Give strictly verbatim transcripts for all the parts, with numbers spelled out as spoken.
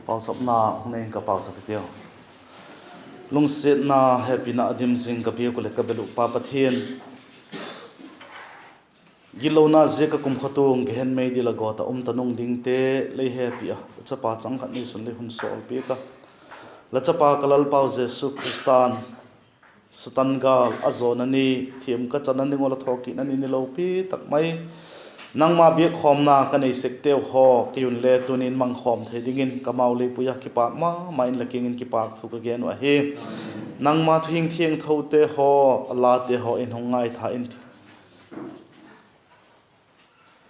Pauchapna hung nei ing ka, pauchap hitiu. Lungsiatna hepina a dim zing ka biak uh leh ka bel uh Pa Pathian, gitlona ziak ah kumkhua tung gehen mei dil ah gawt ah um ta nung dingte lei hepi a, la chapa chang khat neisun lei hun sawl piak a, la chapa ka Lalpau Jesu Khrista'n Satan gâl a zawna ni, thiam ka channa ding ua la thawkitna ni ni lopi tak mai, nangma biakkhawmna ka nei sekteu haw kei un le tuni'n mangkhawm thei dingin kamau lei pui a, kipâk ma ma in la kiang in kipâk thu ka gen uh ahi. Nangma thu hing thiangthote haw, a late haw in hung ngaitha intin,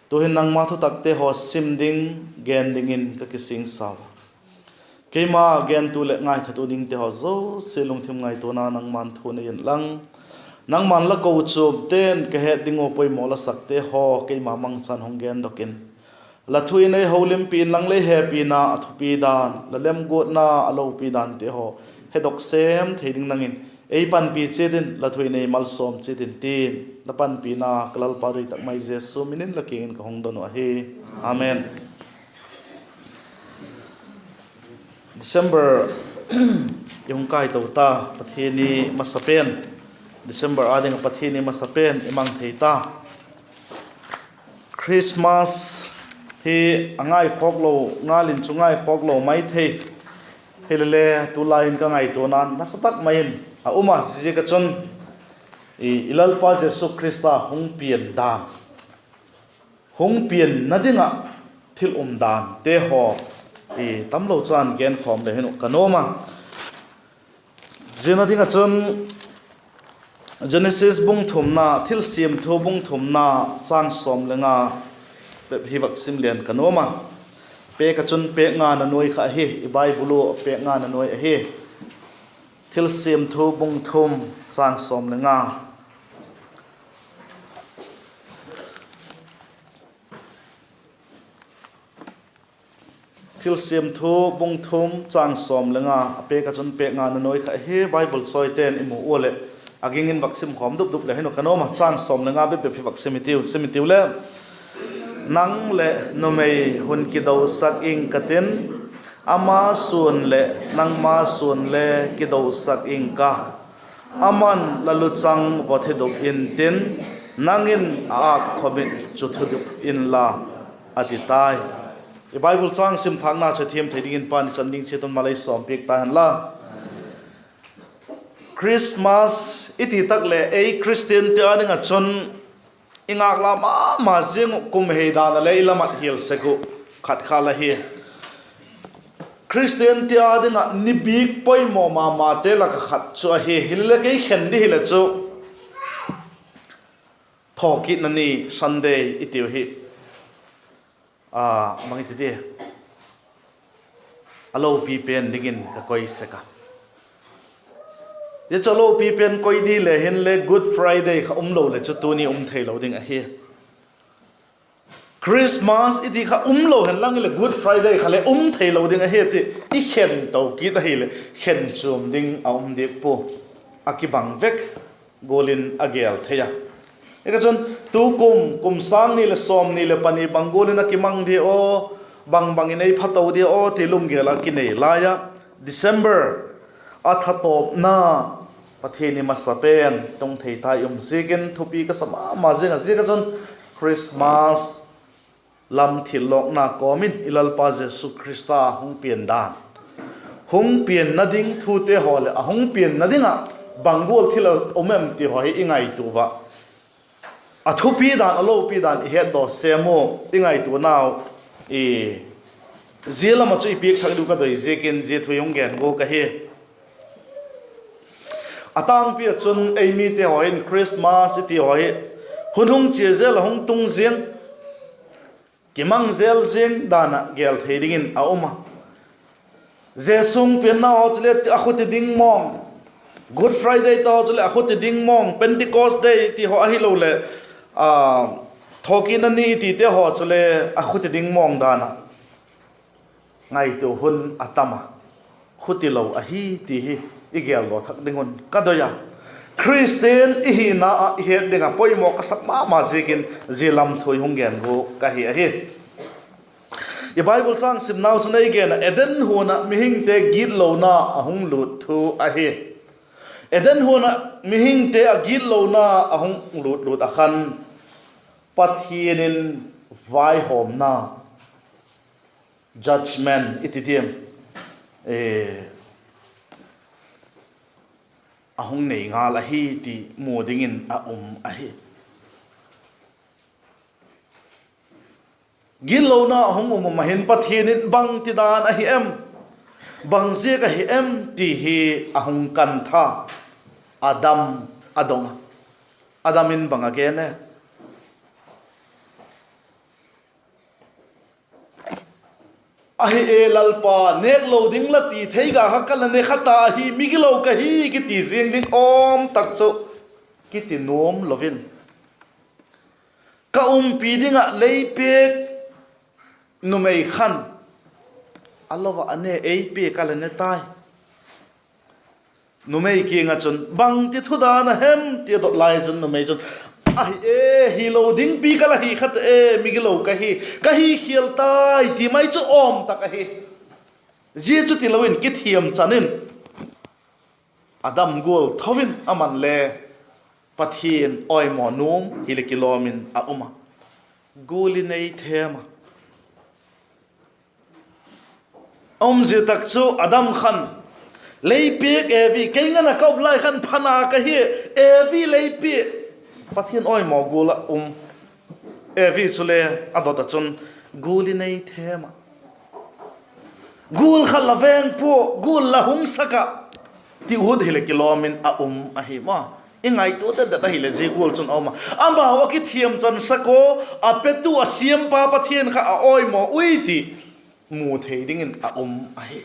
tu'hin nangma thutakte haw sim ding, gen dingin ka kisingsa ua, keima gentu leh ngaithatu dingte haw zosia lungthim ngaituana nangma'n thu nei inlang, nangma'n la kochuamte'n ka het ding ua poimaw la sakte haw keima mangchan hung gendok in, la thu in ei holimpi inlang, lei hepina a thupi dan, la lemguatna a lopi dante haw hedok sêm thei ding nang in ei panpi chiat in, la thu in ei malsawm chiat in, ti'n la panpina ka Lalpa doi tak mai Jesu min in la kiang in ka hung don uh ahi. Amen. December i hung kâi to ta, Pathian ni masa pen, December â ding ah Pathian ni masa pen i mang thei ta. Christmas hi a ngaikhawk lo, ngal in chu ngaikhawk lo mai thei. Hilele tulai in ka ngaituana'n nasa tak mai in a um a, ziaziak ah chun i, i Lalpa Jesu Khrista hung pian dan, hung pianna ding ah thil umdante haw i tamlo chan genkhawm le hin uh ka nuam a. Ziana ding ah chun Genesis bung thumna, Thilsiam Thu bung thumna, châng sawm le nga bep hi vak sim leng ka nuam a. Pêk ah chun pêk ngana nuai kha ahi, i Bible ua pêk ngana nuai ahi. Thilsiam Thu bung thum, châng sawm le nga. Thilsiam Thu bung thum châng sawm le nga, a pêk ah chun pêk ngana nuai kha ahi. Bible chawite'n i mu ua leh a ging in vak sim khawm dup dup le hin uh ka nuam a, châng sawm le nga bep bep hi vak sim hitiu, sim hitiu le. Nang leh numei hun kidosak ing ka tin, ama suan leh nangma suan le kidosak ing ka. Ama'n la luchang vaw thidup intin, nang in a âkkhawm in chu thidup inla, a ti tai. I Bible châng sim thâkna chu thiam thei dingin Pa'n i chan ding chiat un mal ei sawmpiak ta hen la. Christmas i ti tak leh ei Khristiante â ding ah chun i ngâk la ma ma ziang uh, kum hei dan ah le i la mat hial sek uh khat kha la hi. Khristiante â ding ah ni bik poimaw ma mate lak ah khat chu ahi. Hilele kei khen di hileh chu thawkitna ni, Sunday i tiu hi, a, bang i ti di, a lopi pen dingin ka koi sek a. Zia chu a lopi pen koi di le hinle Good Friday kha um lo leh chu tuni um theilo ding ahi. Christmas i ti kha um lo hen lang hileh Good Friday kha le um theilo ding ahi ti i khen to kit ahileh khen chuam ding a um diak pua. A kibang vek gual in a gel thei a. Hi kha chun, tukum, kum sâng ni leh sawmni leh pani bang gual in a kimang dia aw, bang bang in ei pha to dia aw ti lunggel a kinei lai a, December a thatawpna, Pathian ni masa pen tung thei ta i um ziakin thupi ka sa ma ma ziang a. Ziak ah chun Christmas lam thil lawkna kawm in i Lalpa Jesu Khrista hung pian dan, hung pianna ding thute haw leh a hung pianna ding ah bang gual thil a um em ti haw hi i ngaitua ua, a thupi dan, a lopi dan i hetdaw sêm u, i ngaituanau, i, zia lam ah chu i piak thak diu ka doi ziakin zia thu i hung gen gua ka hi. A tângpi ah chun ei mite haw hin Christmas i ti haw hi hun hung chia zel ah hung tung ziang, kimang zel ziang dan ah gel thei dingin a um a. Jesu hung pianna haw chuleh a khuti ding mawng, Good Friday ta haw chuleh a khuti ding mawng, Pentecost Day ti haw ahiloleh, a, thawkitna ni i tite haw chule a khuti ding mawng dan ah ngaitua hun a tam a, khuti lo ahi ti hi i geldaw thak ding un ka doi a. Khristian i hina ah i het ding ah poimaw ka sak ma ma ziakin zia lam thu i hung gen gua ka hi ahi. I Bible châng simnau chun ei gen ah, Eden huan ah mihingte gitlona a hung lût thu ahi. Eden huan ah mihingte a gitlona a hung lût lût ah khan, Pathian in vaihawmna, judgment i ti diam, a hung nei ngal ahi ti mu dingin a um ahi. Gitlona a hung um um ah hin Pathian in bangtidan ahi em, bang ziak ahi em ti hi a hung kan tha. Adam a dong a. Adam in bang a gen e? Ahi e Lalpa, nêk lo ding la ti thei ga kha ka la ne kha ta hi, migilo ka hi kiti ziang ding awm tak chu kiti nuam lo in, ka umpi ding ah lei piak numei khan a lo ah a ne, ei piak a la ne tai. Numei kiang ah chun, bangti thudan a hem ti a dot lai chun numei chun, ahi e, hilo dingpi ka la hi kha ta e, migilo ka hi, ka hi khial tai ti mai chu awm tak ahi. Zia chu tilo in kithiam chan in Adam gual tho in aman le Pathian awimaw nuam hileh kilawm in a um a, gul in ei thêm a. A umzia tak chu Adam khan, lei piak Evi, kei ngan ah ka um lai khan phana ka hi, Evi lei piak. Pathian awimaw gual ah um. Evi chule a dot ah chun, gul in ei thêm a, gul kha la veng pua, gul la hung sak ah, ti ut hileh kilawm in a um ahi maw. I ngaitua det det ahileh zia gual chun a um a, amau a kithiam chansak ua, a petu a siampa Pathian kha a awimaw ui ti mu thei dingin a um ahi.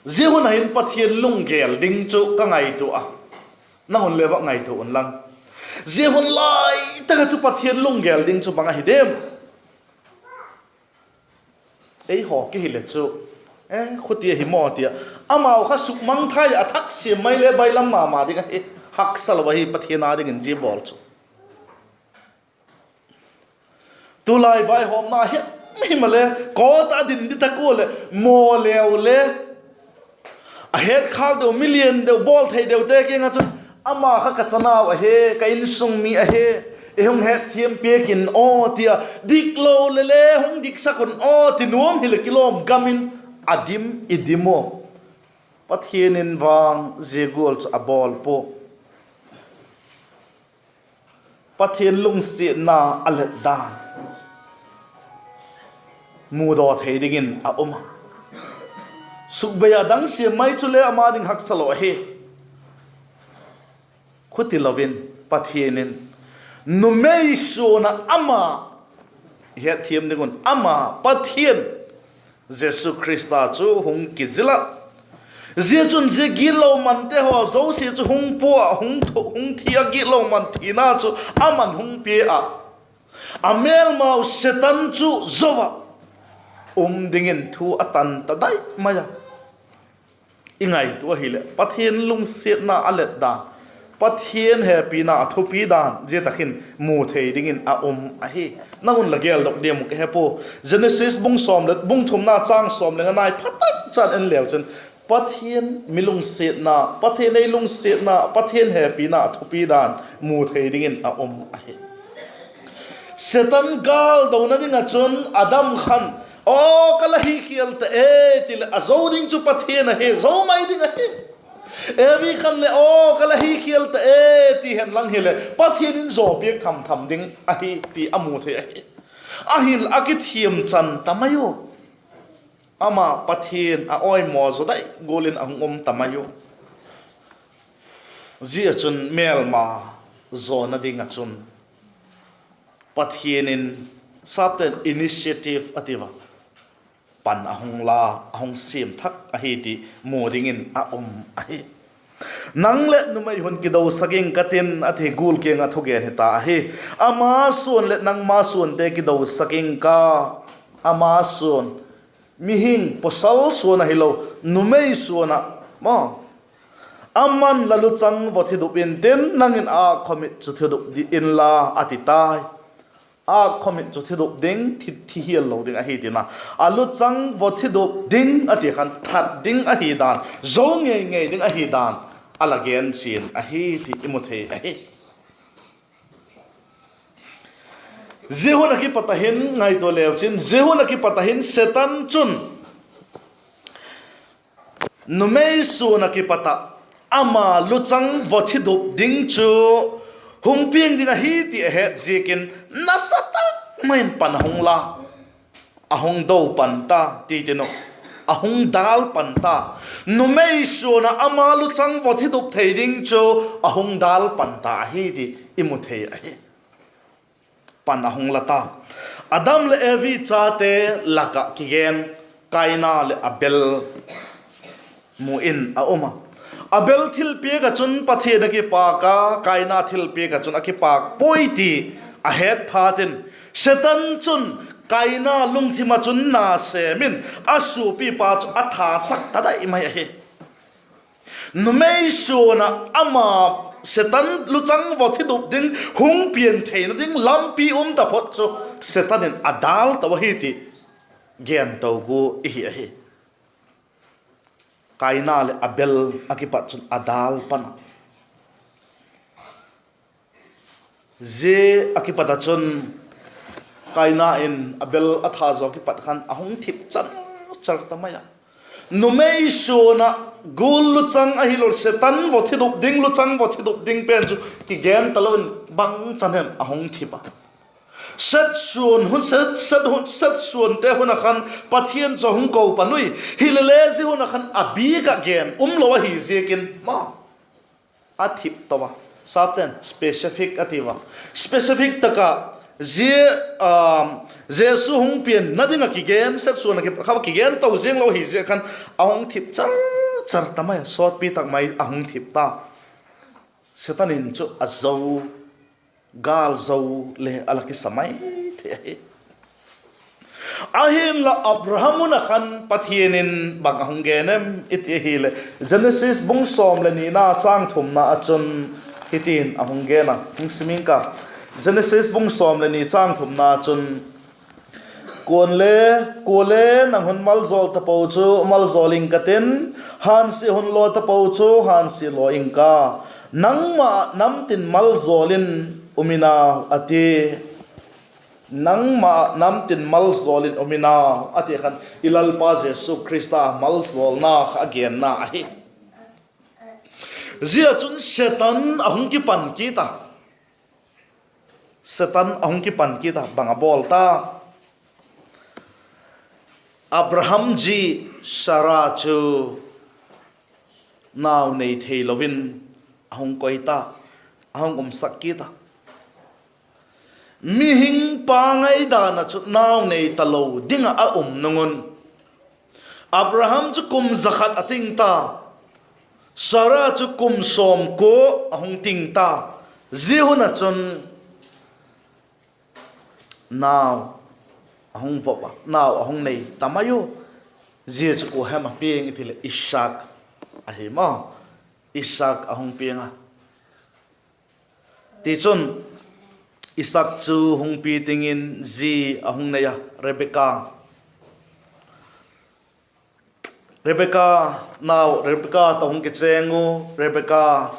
Zia hun ah hin Pathian lunggel ding chu ka ngaitua a, nang un le vak ngaitua unlang, zia hun lai tak ah chu Pathian lunggel ding chu bang ahi diam? Eihaw kihile chu, e, khuti ahi maw tia, amau kha sukmangthai a thak siam mai le bailam ma ma ding ahi. Haksa lo ahi Pathian â dingin zia bawl chu. Tulai vaihawmna himhim ah le, court a din di tak ua leh, maw leu le, a hetkhâk deu, mi lian deu, bawl thei deute kiang ah chun, ama kha ka chanau ahi, ka insung mi ahi, ei hung hetthiam piak in aw tia, dik lo le le hung diksak un aw ti nuam hileh kilawm gam in a dim i dim u. Pathian in vang zia gual chu a bawl pua. Pathian lungsiatna a let dan mudaw thei dingin a um a. Sukbei a dang siam mai chule ama ding haksa lo ahi. Khuti lo in Pathian in numei suan ah ama hetthiam ding un ama Pathian Jesu Khrista chu hung kizil a. Zia chun zia gitlo mante haw zosia chu hung pua, hung thi a, gitlo man thina chu ama'n hung pia a, a mêlmau Setan chu zo ah um dingin thu a tan ta dai mai a. I ngaitua ahileh Pathian lungsiatna a let dan, Pathian hepina a thupi dan zia tak in mu thei dingin a um ahi. Nang un la geldok diam uh ka he pua. Genesis bung sawm leh, bung thumna châng sawm leh nga nai phatak chan en leu chun, Pathian mi lungsiatna, Pathian ei lungsiatna, Pathian hepina a thupi dan mu thei dingin a um ahi. Setan gâldona ding ah chun Adam khan, aw ka la hi khial ta e, ti leh a zo ding chu Pathian ahi, zo mai ding ahi. Evi khan leh aw ka la hi khial ta e, ti hen lang hileh Pathian in zaw piak tham tham ding ahi ti a mu thei ahi. Ahinla a kithiam chan ta mai u. Ama Pathian a awimaw zaw dai gual in a hung um ta mai u. Zia chun mêlma zawna ding ah chun Pathian in sapten initiative a ti a, pan a hung la, a hung siam thak ahi ti mu dingin a um ahi. Nang leh numei hun kidosak ing ka tin, a ti, gul kiang ah thugen hita ahi. Ama suan leh nangma suante kidosak ing ka, ama suan, mihing pawsal suan ahilo, numei suan ah maw, ama'n la luchang va thidup intin, nang in a khawmit chu thidup di inla, a ti tai. a khawmit chu thidup ding, thi, thi hial lo ding ahi tina, a luchang vaw thidup ding a ti khan that ding ahi dan, zo ngei ngei ding ahi dan a la gen chian ahi ti i mu thei ahi. Zia hun ah kipat a hin ngaitua leu chin, zia hun ah kipat a hin Setan chun numei suan ah kipat ah ama luchang vaw thidup ding chu hung piang ding ahi ti a het ziakin, nasa tak mai in pan a hung la, a hung do pan ta, ti tin uh, a hung dal pan ta. Numei suan ah ama luchang vaw thidup thei ding chu a hung dal pan ta ahi ti i mu thei ahi. Pan a hung la ta. Adam leh Evi chate lak ah kigen Kaina leh Abel mu in a um a. Abel thilpiak ah chun Pathian a kipâk a, Kaina thilpiak ah chun a kipâk puai ti a het phat in, Setan chun Kaina lungthim ah chun na sêm in a suapipa chu a thasak ta dai mai ahi. Numei suan ah ama Setan luchang vaw thidup ding hung pian theina ding lampi um taphot chu Setan in a dal to ahi ti gen to gu i hi ahi. Kaina leh Abel a kipat chun a dal pan a. Zia a kipat ah chun Kaina in Abel a that zaw kipat khan a hung thip char char ta mai a. Numei suan ah gul luchang ahilo Setan vaw thidup ding, luchang vaw thidup ding pen chu kigen talo in bangchan hem a hung thip a. Set suan hun, Set, Set hun, Set suante hun ah khan Pathian chu a hung ko pan ui. Hilele zia hun ah khan a bik ah gen umlo ahi ziakin ma a thip to a. Sapten specific a ti ua. Specific tak ah zia, Jesu hung pianna ding ah kigen Set suan ah kha kigen to ziang lo hi ziak khan a hung thip char char ta mai, sawtpi tak mai a hung thip ta. Setan in chu a zo, gâl zo le a la kisa mai thei ahi. Ahinla Abraham un ah khan Pathian in bang a hung gen em i ti ahileh, Genesis bung sawm leh nina châng thumna ah chun hitin a hung gen a, hung sim ing ka. Genesis bung sawm leh ni châng thumna chun, Kuale, kuale nang hun maljawl tapo chu maljawl ing ka tin, hânsia hun law tapo chu hânsia law ing ka. Nangma ah namtin maljawl in um in au, a ti. Nangma ah namtin maljawl in um in au, a ti khan i Lalpa Jesu Khrista maljawlna kha a genna ahi. Zia chun Setan a hung kipan kit a. Setan a hung kipan kit a, bang a bawl ta? Abraham zi Sara chu nau nei theilo in a hung koi ta, a hung umsak kit a. Mihing pa ngaidan ah chu nau nei talo ding ah a um nung un, Abraham chu kum za khat a ting ta, Sara chu kum sawmkua a hung ting ta. Zia hun ah chun nau a hung vop a, nau a hung nei ta mai u. Zia chu kua hem a piang i ti leh Isak ahi maw. Isak a hung piang a. Tichun, Isak chu hung pi dingin zi a hung nei a, Rebeka. Rebeka, nau Rebeka tawh hung kichêng u, Rebeka.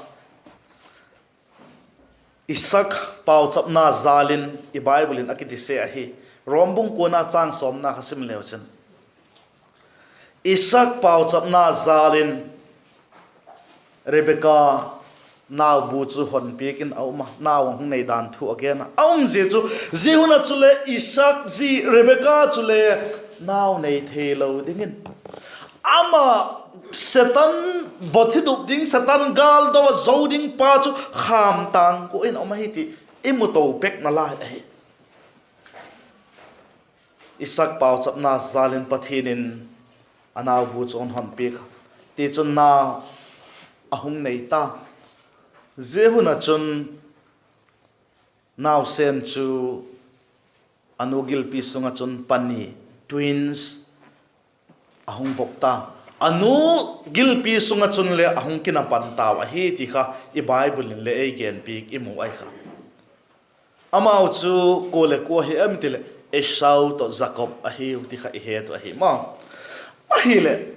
Isak pauchapna jâl in i Bible in a kiti se ahi. Rom bung kuana châng sawmna kha sim leu chin, Isak pauchapna jâl in Rebeka nau bu chu hon piak in a um a, nau a hung nei dan thu a gen a. A um zia chu, zia hun ah chule Isak zi Rebeka chule nau nei theilo dingin ama Setan vaw thidup ding, Setan gâl do a zo ding pa chu kham tâng kua in a um ahi ti i mu to pekna lai ahi. Isak pauchapna jâl in Pathian in a nau bu chu a hon piak a. Tichun nau a hung nei ta. Zia hun ah chun nausen chu a nu gilpi sung ah chun pani, twins, a hung vop ta. A nu gilpi sung ah chun le a hung kina pan tau ahi ti kha i Bible in le ei genpiak i mu ahi kha. Amau chu kua leh kua hi em ti leh, Esau tawh Jakob ahiu ti kha i het uh ahi maw. Ahileh,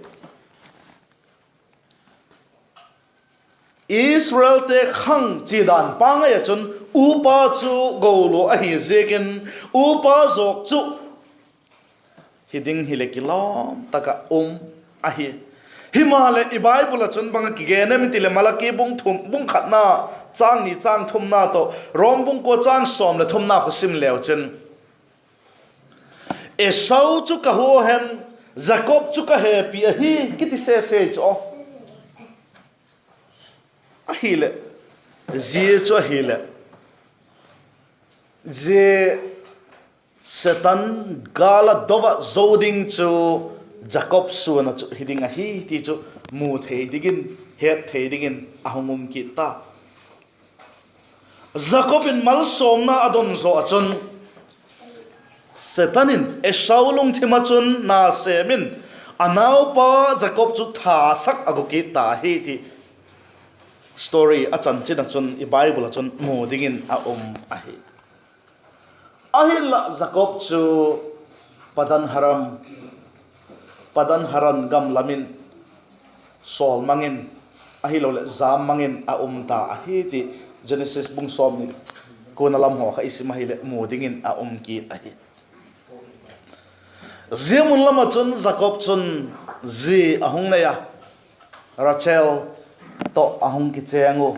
Israelte khang chia dan pangai ah chun upa chu golua ahi ziakin, upa zawk chu hi ding hileh kilawm tak ah um ahi. Himaleh i Bible ah chun bang a kigen em i ti leh Malaki bung thum, bung khatna, châng ni châng thumna tawh Rom bung kua châng sawm leh thumna kha sim leu chin, Esau chu ka hua hen, Jakob chu ka hepi ahi, kiti sese chu aw. Ahileh, zia chu ahileh, zia Setan gâl a do ah zo ding chu Jakob suan ah chu hi ding ahi ti chu mu thei dingin, het thei dingin a hung um kit ta. Jakob in malsawmna a don zaw ah chun, Setan in Esau lungthim ah chun na sêm in, a naupa Jakob chu tha sak a gu kit ta hi ti story a chanchin ah chun i Bible ah chun mu dingin a um ahi. Ahinla Jakob chu Padan Haram, Padan Haran gam lam in sawl mang in, ahiloleh jam mang in a um ta ahi ti Genesis bung sawmni kuana lam haw kha i sim ahileh mu dingin a um kit ahi. Zia mun lam ah chun Jakob chun zi a hung nei a, Rachel tawh a hung kichêng u.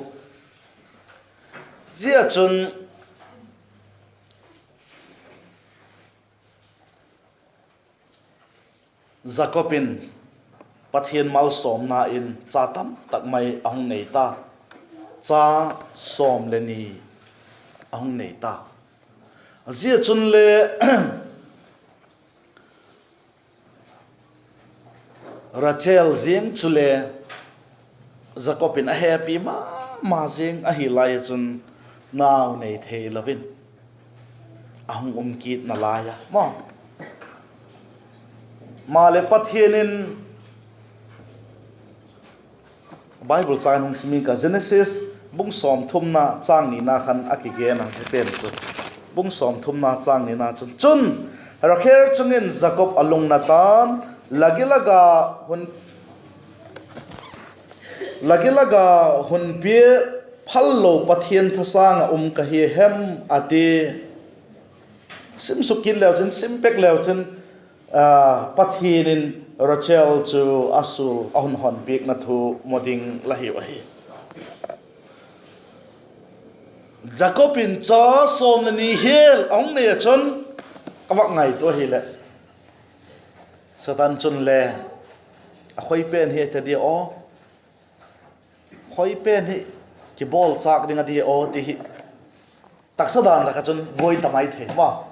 Zia chun Jakob in Pathian malsawmna in cha tam tak mai a hung nei ta. Cha sawm le ni a hung nei ta. Zia chun le Rachel ziang chule Jakob in a hepi ma ma ziang ahi lai ah chun nau nei thei lo in a hung um kit nalai a maw. Maleh Pathian in Bible châng hung sim ing ka, Genesis bung sawmthumna châng nina khan a kigen a, zia pen chu. Bung sawmthumna châng nina chun, chun, Rakhel chung in Jakob a lungna ta'n, Lagi laga hun, Lagi laga hun pia phallo Pathian thasâng ah um ka hi hem, a ti. Sim suk kit leu chin, sim pek leu chin, Pathian in Rachel chu a sul a hun hon piakna thu mu ding la hiu ahi. Jakob in cha sawm le ni hial a hung nei ah chun, a vak ngaitua ahileh, Satan chun le, a khoi pen hi ta dia aw, khoi pen hi kibawlchâk ding a dia aw ti hi taksa dan lak ah chun buai ta mai thei maw.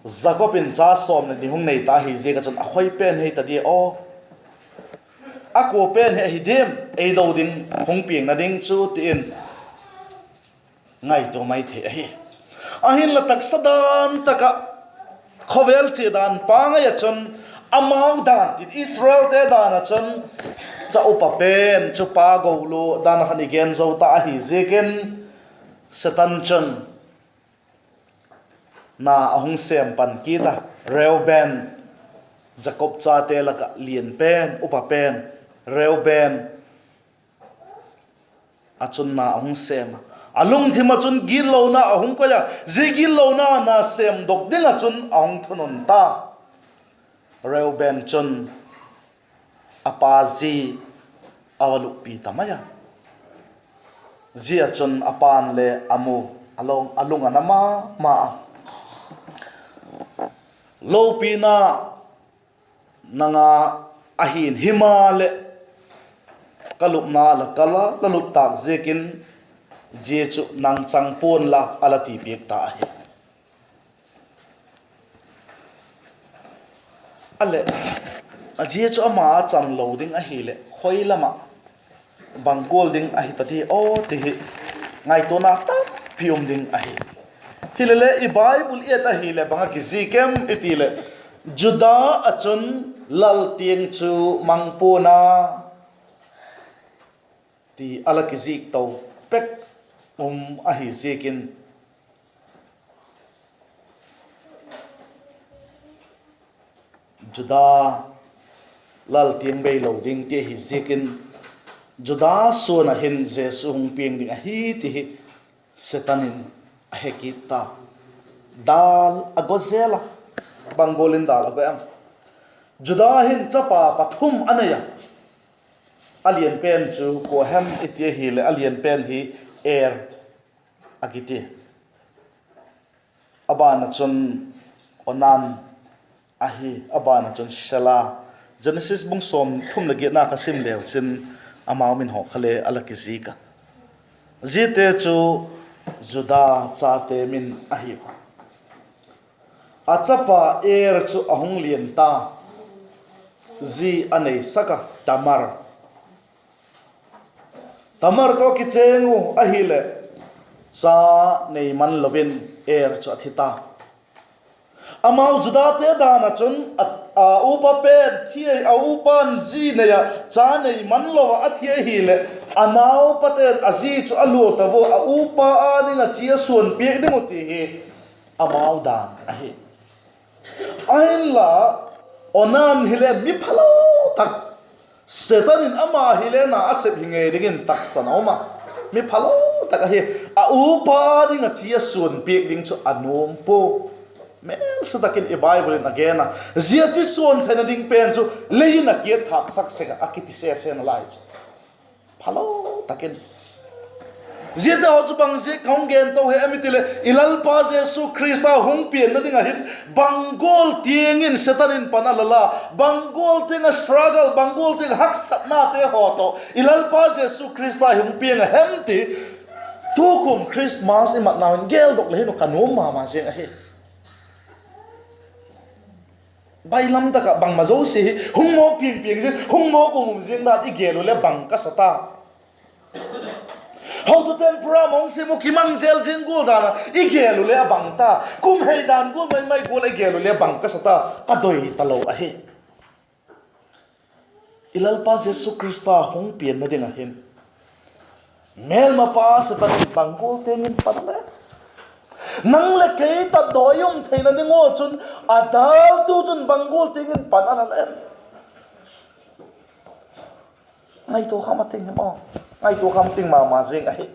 Jakob in cha sawm le ni hung nei ta ahi ziak ah chun a khoi pen hi ta dia aw, a kua pen hi ahi diam, ei do ding, hung piangna ding chu ti in ngaitua mai thei ahi. Ahinla taksa dan tak ah, khawvel chia dan pangai ah chun, amau dan tin Israelte dan ah chun, cha upa pen chu pa golua dan ah khan i gen zo ta ahi ziakin, Satan chun na a hung sêm pan kit a, Reuben, Jakob chate lak ah lian pen, upa pen, Reuben ah chun na a hung sêm a. A lungthim ah chun gitlona a hung koi a, zia gitlona na sêmdok ding ah chun a hung thunun ta. Reuben chun a pa zi a va luppi ta mai a. Zia chun a pa'n le a mu, a lung, a lung a na ma ma a. Lopina nang a ahi'n, himaleh ka lupna la ka la, la lup tâk ziakin, zia chu nang chang pua'n la, a la ti piak ta ahi. A leh, a zia chu ama a chan lo ding ahileh, khoi lam ah bang gual ding ahi ta di aw ti hi ngaituana tampi um ding ahi. Hilele i Bible i et ahileh bang a kizik em i ti leh, Judah ah chun lal tiang chu mang pua'n a ti a la kizik to pek. um ahi ziakin, Juda lal tiang bei lo ding ti ahi ziakin, Juda suan ah hin Jesu hung piang ding ahi ti hi Setan in a he kit ta. Dal a go zel a. Bang gual in dal a go em? Juda hin chapa pathum a nei a. A lian pen chu kua hem i ti ahileh, a lian pen hi Er a kiti. A ban ah chun Onan ahi, a ban ah chun Sela. Genesis bung sawmthum leh giatna kha sim leu chin, amau min haw kha le a la kizik a. Ziate chu Juda chate min ahi. A chapa Er chu a hung lian ta, zi a neisak a, Tamar. Tamar tawh kichêng u ahileh, cha nei man lo in Er chu a thi ta. Amau Judate dan ah chun a, a upa pen thi a, a upa'n zi nei ah cha nei man lo ah a thi ahileh, a naupate'n a zi chu a lua ta ua, a upa â ding ah chi a suan piak ding uh ti hi amau dan ahi. Ahinla, Onan hile mi phalo tak, Setan in ama hile na a sep hi ngei dingin taksan a um a, mi phalo tak ahi. A upa ding ah chi a suan piak ding chu a nuam pua. Mêlsa tak in i Bible in a gen a, zia chi suan theina ding pen chu lei in a kiat thâksak sek ah a kiti sese nalai chu, phalo tak in. Ziate haw chu bang ziak ka hung gen to hem i ti leh, i Lalpa Jesu Khrista hung pianna ding ah hin bang gual tiang in Setan in pan a la la, bang gual tiang a struggle, bang gual tiang haksatnate haw tawh i Lalpa Jesu Khrista hi hung piang a hem ti tukum Christmas i matnau in geldok le hin uh ka nuam ma ma ziang ahi. Bailam tak ah bangma zosia hi hung mawk piang piang ziang, hung mawk um um ziang dan i gel u leh bang ka sa ta. Hotute'n program hung sim uh kimang zel ziang gual dan ah i gel u leh a bang ta. Kum hei dan gual mai mai gual i gel u leh a bang ka sa ta, ka doi talo ahi. I Lalpa Jesu Khrista hung pianna ding ah hin mêlmapa Setan in bang gual tiang in pan a la em? Nang leh kei tatdawi um theina ding ua chun a daltu chun bang gual tiang in pan a la em? Ngaitua kham a ting hi maw, ngaitua kham ting ma ma zing ahi.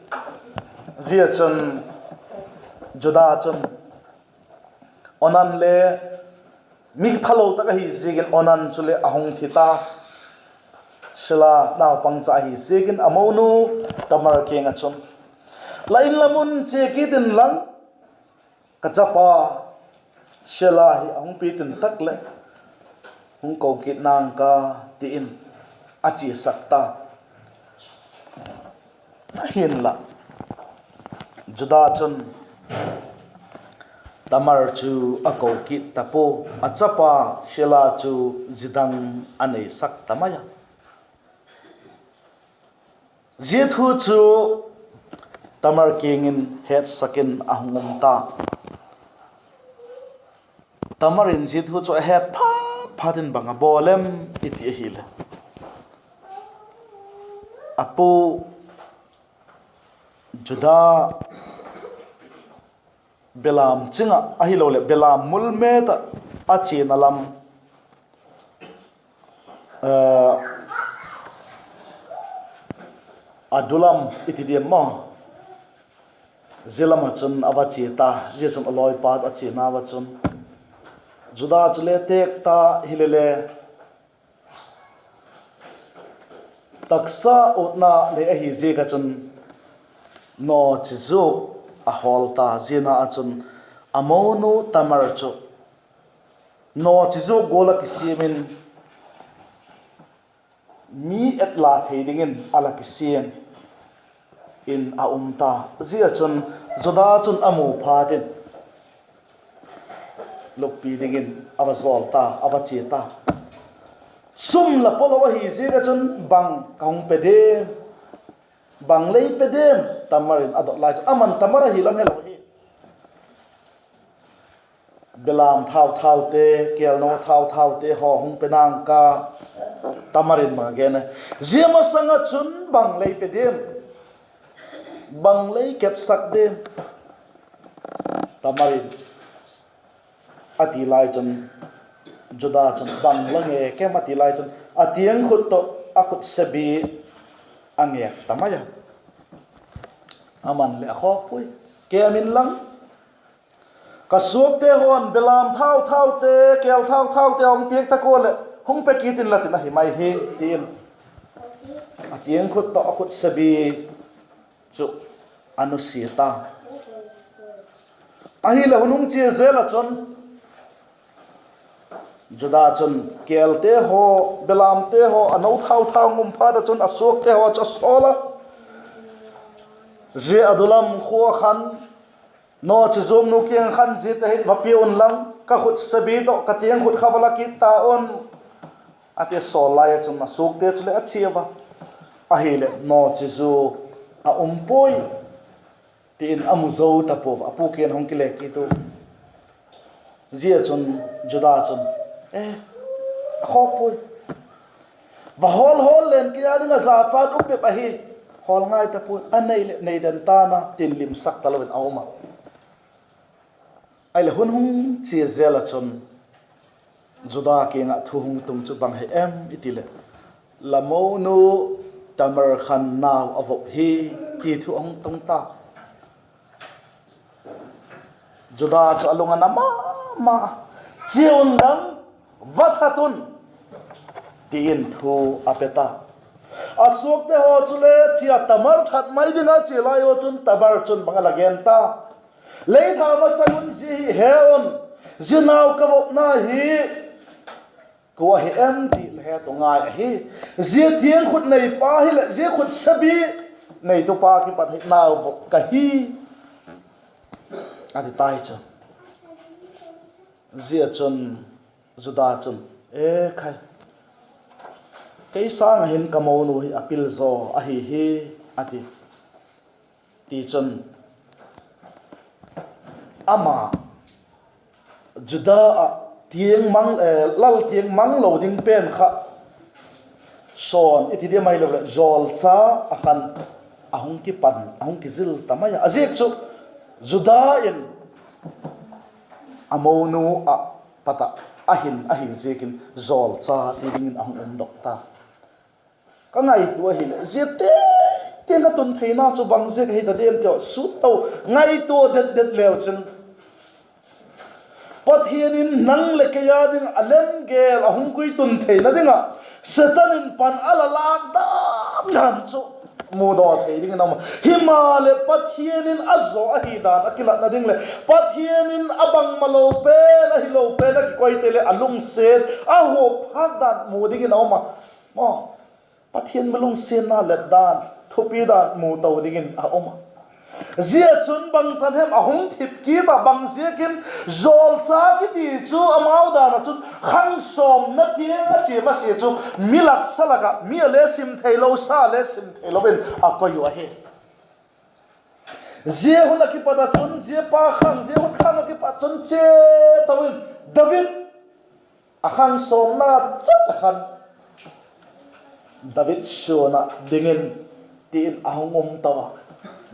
Zia chun Juda chun Onan le mi phalo tak ahi ziakin Onan chuleh a hung thi ta. Sela naupangcha ahi ziakin a monu Tamar kiang ah chun, La in lam un chia kit inlang, ka chapa Sela hi a hung pitin tak leh hung ko kit nang ka, ti in a chiasak ta. Ahinla, Juda chun Tamar chu a ko kit ta pua, a chapa Sela chu zidang a neisak ta mai a. Zia thu chu Tamar kiang in hetsak in a hung um ta. Tamar in zia thu chu a het phat phat in bang a bawl em i ti ahileh, a pu Juda belam ching ah ahiloleh belam mul mêt ah a chiana lam, Adulam i ti diam maw, zia lam ah chun a va chia ta. Zia chun a lawipa a chiana va chun, Juda chule têk ta hilele, taksa utna nei ahi ziak ah chun nawchizuak a hawl ta. Ziana ah chun a monu Tamar chu nawchizuak gual ah kisiam in, mi etla thei dingin a la kisiam in a um ta. Zia chun Juda chun a mu phat in lukpi dingin a va zawl ta, a va chia ta. Sum la polo ahi ziak ah chun bang ka hung pe diam, bang lei pe diam, Tamar in a dot lai chu, aman Tamar ahi lam helo hi. Belam thau thaute, kêlno thau thaute haw hung pe nang ka, Tamar in bang a gen a. Zia masang ah chun bang lei pe diam, Bang lei kepsak diam? Tamar in a ti lai chun, Juda chun, Bang la ngêk em? a ti lai chun, a tiangkhut tawh a khutsebi a ngêk ta mai a. Aman leh a khawk puai. Kêm inlang, ka suakte haw'n belam thau thaute, kêl thau thaute hung piak tak ua leh hung pe kit inla tin ahi mai hi, ti in a tiangkhut tawh a khutsebi chu a nusia ta. Ahileh hun hung chia zel ah chun, Juda chun kêlte haw, belamte haw a no thau thau um phat ah chun a suakte haw chu a sawl a, zia Adulam khua khan, nawchizuaknu kiang khan, Ziate hi va pia unlang, ka khutsebi tawh ka tiangkhut kha va la kit ta un, a ti sawl lai ah chun a suakte chuleh a chia a. Ahileh nawchizuak a um puai, ti in a mu zo ta puau a, a pu kiang hung kile kit u. Zia chun Juda chun, E, a khawk puai. Va hawl hawl leng, kei â ding ah zachat um bep ahi. Hawl ngai ta puai, a nei leh nei den ta'n a, tin limsak talo in a um a. Ahileh hun hung chia zel ah chun Juda kiang ah thu hung tung chu bang hi em i ti leh, La monu Tamar khan nau a vop hi, ti thu a hung tung ta. Juda chu a lung a na ma ma, Chia unlang, va that un, ti in thu a pe ta. A suakte haw chule chia Tamar that mai ding a chia lai u chun Tamar chun bang a la gen ta, Lei tha masang un, zia hi he un, zia nau ka vopna hi kua hi em ti la het u ngai ahi. Zia tiangkhut neipa hileh zia khutsebi neitupa kipat hi nau vop ka hi, a ti tai chu. Zia chun Juda chun, E khai, kei sâng ah hin ka monu hi a pil zaw ahi hi, a ti. Tichun, ama Juda ah tiang mang, eh, lal tiang mang lo ding pen kha sawn i ti diam, ahiloleh zawlcha ah khan a hung kipan, a hung kizil ta mai a. A ziak chu Juda in a monu ah pat ah a hin ahi ziakin zawlcha ti dingin a hung umdok ta. Ka ngaitua ahileh zia teng teng a tun theina chu bang ziak ahi ta diam ti sut to, ngaitua det det leu chun, Pathian in nang leh kei â ding a lemgel a hung kui tun theina ding ah Setan in pan a la lâk dan dan chu mudaw thei dingin a um a. Himaleh Pathian in a zaw ahi dan a kilatna ding leh Pathian in a bangmalo pen, ahilo pen a kikoite leh a lungsiat a huap phâk dan mu dingin a um a. Maw, Pathian mi lungsiatna let dan, thupi dan mu to dingin a um a. Zia chun bangchan hem a hung thip kit ah, bang ziakin? Zawlcha kiti chu amau dan ah chun khang sawmna tiang a chia masia chu mi lak sa lak ah, mi a le sim theilo, sa le sim theilo in a koi uh ahi. Zia hun ah kipat ah chun, zia pa khang, zia hun khang ah kipat chun chia to in David a khang sawmna chat ah khan David suan ah dingin ti in a hung um to a.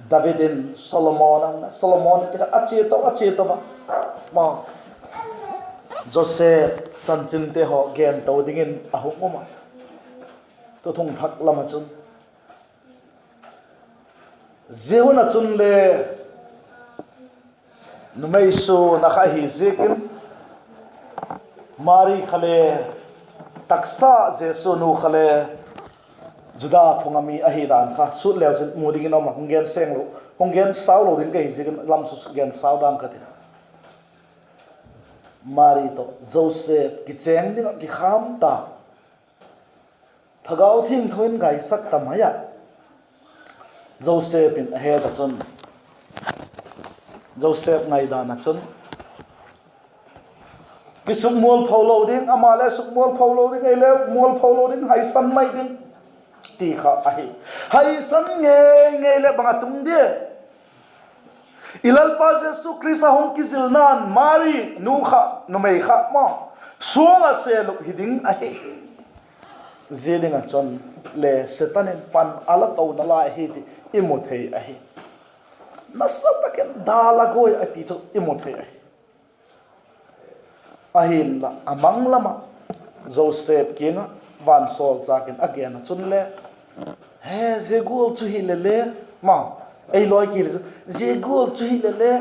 David in Solomon a, Solomon ti khan a chia to, a chia to a. Ma, Joseph chanchinte haw gen to dingin a hung um a. Thuthung thak lam ah chun zia hun ah chun le numei suan ah kha ahi ziakin Mari kha le taksa Jesu nu kha le Juda phung ah mi ahi dan kha sut leu chun mu dingin a um a, hung gen seng lo, hung gen sau lo ding ka hi ziakin lam chu gen sau dang ka ti. Mari tawh Joseph kichêng ding ah kikham ta. Thagau Thiangtho in gaisak ta mai ah, Joseph in a het ah chun, Joseph ngaidan ah chun, kisukmualpho lo ding, ama le sukmualpho lo ding, ei le mualpho lo ding, haisan mai ding ti kha ahi. Haisan ngei ngei leh bang a tung dia? I Lalpa Jesu Khrista hung kizilna'n Mari nu kha, numei kha maw, suang ah sêlup hi ding ahi. Zia ding ah chun le Setan in pan a la tona lai ahi ti i mu thei ahi. nasa tak in dal a guai a ti chu i mu thei ahi. Ahinla a mang lam ah Joseph kiang ah vansawlchâk in a gen ah chun le, he, zia gual chu hile le, ma, ei lawi kile chu, zia gual chu hile le,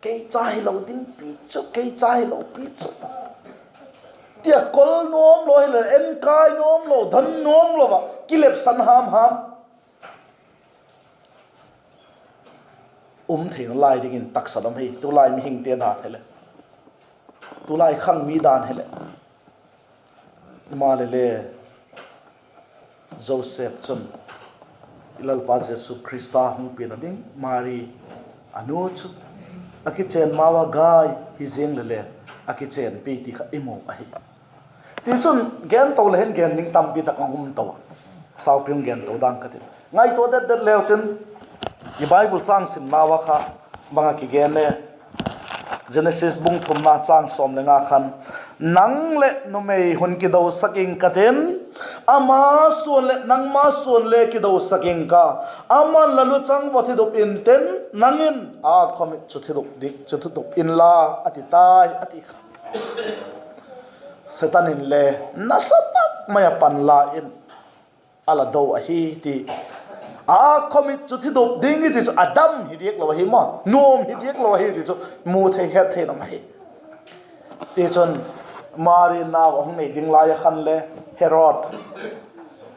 kei cha hilo ding pi chu, kei cha hilo pi chu, ti a kol nuam lo hile, enkai nuam lo, don nuam lo ah kilepsan ham ham um theina lai dingin taksa dam hi, tulai mihingte dan hileh, tulai khang mi dan hileh. Maleh le, Joseph chun i Lalpa Jesu Khrista hung pianna ding Mari a nu chu a kichen ma ua gai hi ziang leh le, a kichenpi ti kha i mu ahi. Tichun, gen to le hin gen ding tampi tak a um to a, saupi hung gen to dang ka tin. Ngaitua det det leu chin, i Bible châng simna ua kha bang a kigen e? Genesis bung thumna châng sawm le nga khan, nang leh numei hun kidosak ing ka tin, ama suan leh nangma suan le kidosak ing ka, aman la luchang va thidup intin, nang in a khawmit chu thidup inla, a ti tai, a ti kha. Satan in le nasa tak mai a panla in a la do ahi ti, a khawmit chu thidup ding i ti chu a dam hi diak lo ahi maw, nuam hi diak lo ahi ti chu mu thei het thei nam ahi. Tichun, Mari nau a hung nei ding lai a khan le, Herod,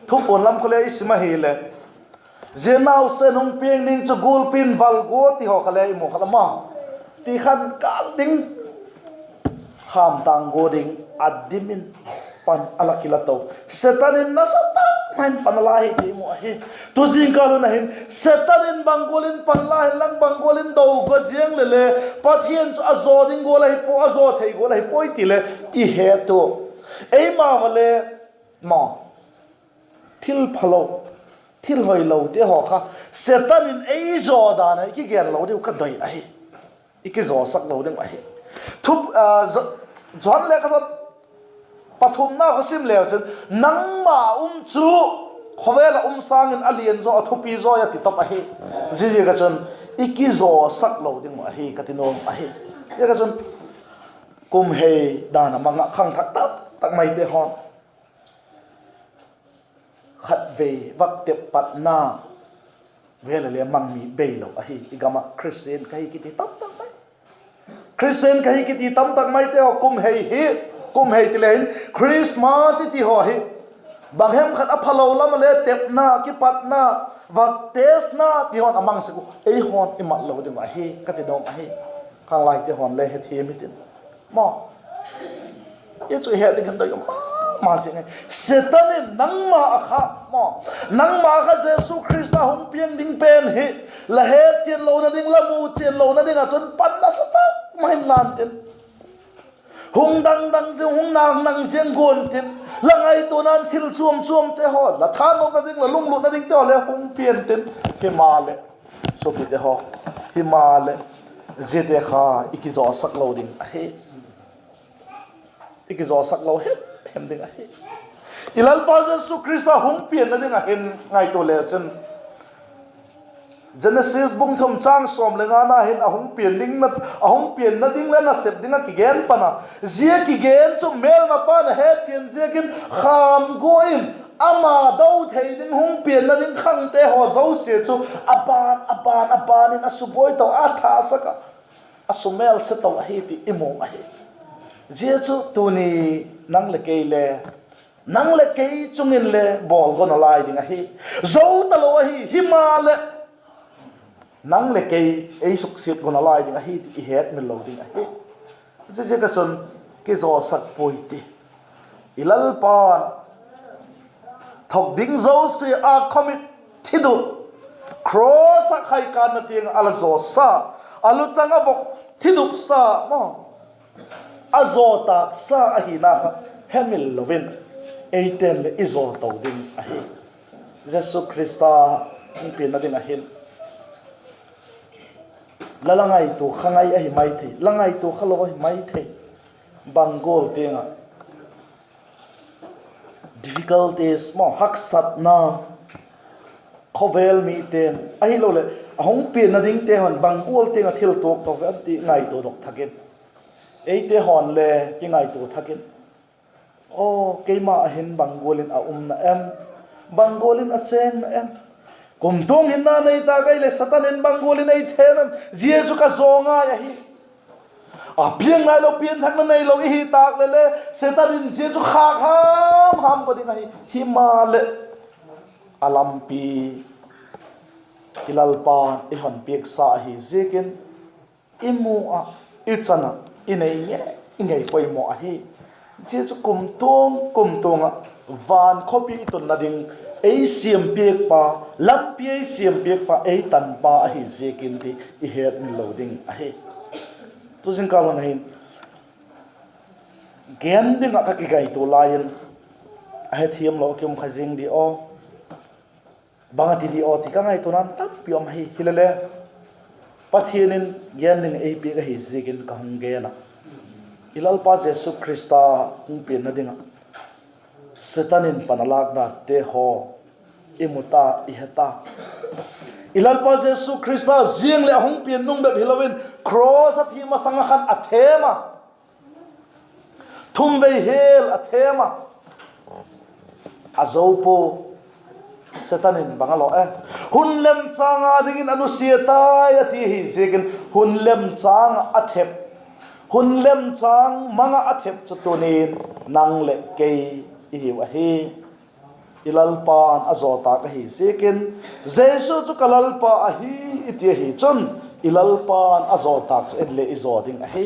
Thupuan lam kha le i sim ahileh, zia nausen hung piang ding chu gulpi in val gua ti haw kha le i mu kha la ma, ti khan kâl ding, kham tâng gua ding, a dim in pan a la kila to. Satan in nasa tak mai in pan a la hi ti i mu ahi. Tu zingkal hun a hin Satan in bang gual in pan la hinlang, bang gual in do gua ziang leh le, Pathian chu a zaw ding gual ahi pua, a zaw thei gual ahi puai ti le i het ua. Eima va le, ma, thil phalo, thil hoilote haw kha Satan in ei zaw dan a i kigen lo diu ka doi ahi. I kizawsak lo ding ahi. Thup, a, Jo-, Johan lekhathot pathumna kha sim leu chun, nangma um chu khawvel ah um sâng in a lian zaw, a thupi zaw a ti top ahi. Ziaziak a chun, i kizawsak lo ding uh ahi ka ti nuam ahi. Ziaziak a chun, kum hei dan a mang ah khangthak tak tak maite haw, khatvei vak tep patna vel a le mang mi beilo ahi. I gam ah Khristian ka hi kiti tamtak mai, Khristian ka hi kiti tamtak maite haw, kum hei hi, kum hei ti le hin Christmas i ti haw hi, bang hem khat a phalo lam a le tepna, kipatna, vak testna ti haw'n a mang sek uh, ei haw'n i mat lo ding uh ahi ka ti nuam ahi. Khanglaite haw'n le hethiam hitin, maw, i chu i het ding khan doi um ma ma ziang e. Satan in nangma ah kha, maw, nangma kha Jesu Khrista hung piang ding pen hi la hetchian lona ding, la muchian lona ding ah chun pan nasa tak mai in la intin, hung dang dang ziang, hung nang nang ziang guan tin, la ngaituana'n thil chuam chuamte haw, la thanopna ding, la lunglutna dingte haw le hung pian tin, himaleh, suapite haw, himaleh, ziate kha i kizawsak lo ding ahi. I kizawsak lo hem hem ding ahi. I Lalpa Jesu Khrista hung pianna ding ah hin ngaitua le chun, Genesis bung thum châng sawm le ngana hin a hung pian ding, a hung pianna ding leh nasep ding ah kigen pan a, zia kigen chu mêlmapa'n a hetchian ziakin kham gua in, ama do thei ding hung pianna ding khangte haw zosia chu a ban, a ban, a ban in a subuai to, a thasak ah, a sumêlse to ahi ti i mu ahi. Zia chu tuni nang leh kei le, nang leh kei chung in le bawl go nalai ding ahi. Zo talo ahi, himaleh, nang leh kei ei suksiat go nalai ding ahi ti i hetmil lo ding ahi. Ziaziak a chun kizawsak puai ti. I Lalpa'n thok ding zosia a khawmit thidup, cross ah khaikânna tiang ah a la zawsa, a luchang a vok thidup sa, maw, a zaw tâk sa ahina kha hemil lo in, eite'n le i zaw to ding ahi. Jesu Khrista hung pianna ding ah hin la, la ngaitua kha ngai ahi mai thei, la ngaitua kha lo ahi mai thei. Bang gual tiang ah difficulties maw, haksatna, khawvel mite'n ahiloleh a hung pianna dingte haw'n bang gual tiang ah thil tuak to ve a ti ngaitua dok thak in, eite haw'n le kingaitua thak in, aw, keima ah hin bang gual in a um na em? Bang gual in a chêng na em? Kumtuang hinna nei tâk ahileh Satan in bang gual in ei them em? Zia chu ka zaw ngai ahi. A piang nailo, pianthakna neilo i hi tâk leh le, Satan in zia chu khâk ham ham ka ding ahi. Himaleh, a lampi i Lalpa'n ei hon piaksa ahi ziakin, i mu ah, i chan ah, i nei ngei ngei poimaw ahi. Zia chu kumtuang kumtuang ah van khawpi i tunna ding ei siampiakpa, lampi ei siampiakpa, ei tanpa ahi ziakin ti i hetmil lo ding ahi. Tu zingkal hun hin gen ding ah ka kingaitua lai in, a hethiam lo a ki um kha zing di aw. Bang a ti di aw ti ka ngaituana'n tampi um ahi. Hilele, Pathian in gen ding ei piak ahi ziakin ka hung gen ah, i Lalpa Jesu Khrista hung pianna ding ah Satan in pan a lâk dante haw i mu ta, i he ta. I Lalpa Jesu Khrista ziang leh a hung pian nung bep hilo in, cross a thi masang ah khan a thêm a, thumvei hel a thêm a, a zo pua. Satan in bang a law e? Hun lemchâng â dingin a nusia tai a ti ahi ziakin, hun lemchâng ah a thep, hun lemchâng mang ah a thep chu tuni'n nang leh kei i hiu ahi. I Lalpa'n a zaw tâk ahi ziakin, Jesu chu ka Lalpa ahi i ti ahi chun, i Lalpa'n a zaw tâk chu en le i zaw ding ahi.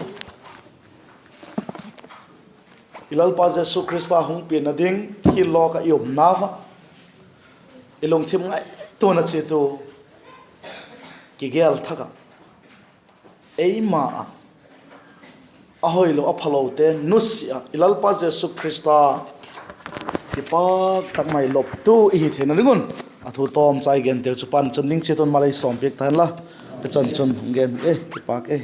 I Lalpa Jesu Khrista hung pianna ding thil lawk ah i umnau ah, i lungthim ngaituana chiat u kigel thak ah, eima ah a hoilo a phalote nusia ah, i Lalpa Jesu Khrista kipâk tak mai loptu i hi theina ding un, a thu tawmcha i genteu chu pan chun ding chiat un malei sawmpiak ta hen la. I chan chun hung gen e, kipâk e.